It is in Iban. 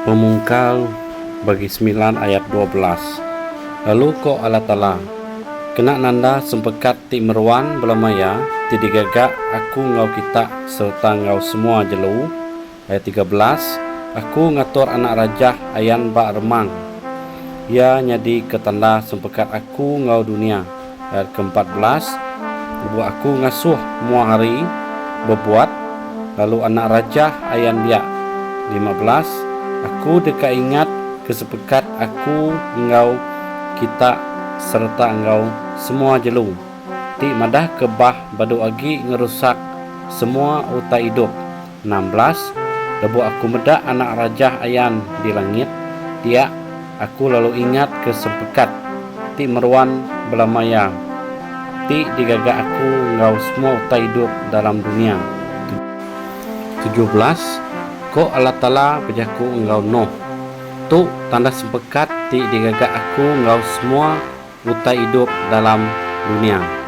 Pemungkal bagi semilan ayat 12. Lalu ko Allah Taala, Kena nanda sempekat ti meruan belama iya ti digaga Aku enggau kita sereta enggau semua jelu, Ayat 13, Aku ngatur anak rajah ayan ba remang. Iya nyadi ke tanda sempekat Aku enggau dunia. Ayat ke 14, Lebuh Aku ngasuh mua hari bebuat, lalu anak rajah ayan dia. 15, Aku deka ingat ke sepekat Aku enggau kita sereta enggau semua jelu. Ti madahka bah badu agi ngerusak semua utai idup. 16, Lebuh aku meda anak rajah ayan di langit, dia aku lalu ingatka sempekat ti meruan belama iya, ti digaga aku enggau semua utai idup dalam dunya. 17, Ko Allah Taala bejaku enggau Noh, Tu tanda sempekat ti digaga aku enggau semua utai idup dalam dunya.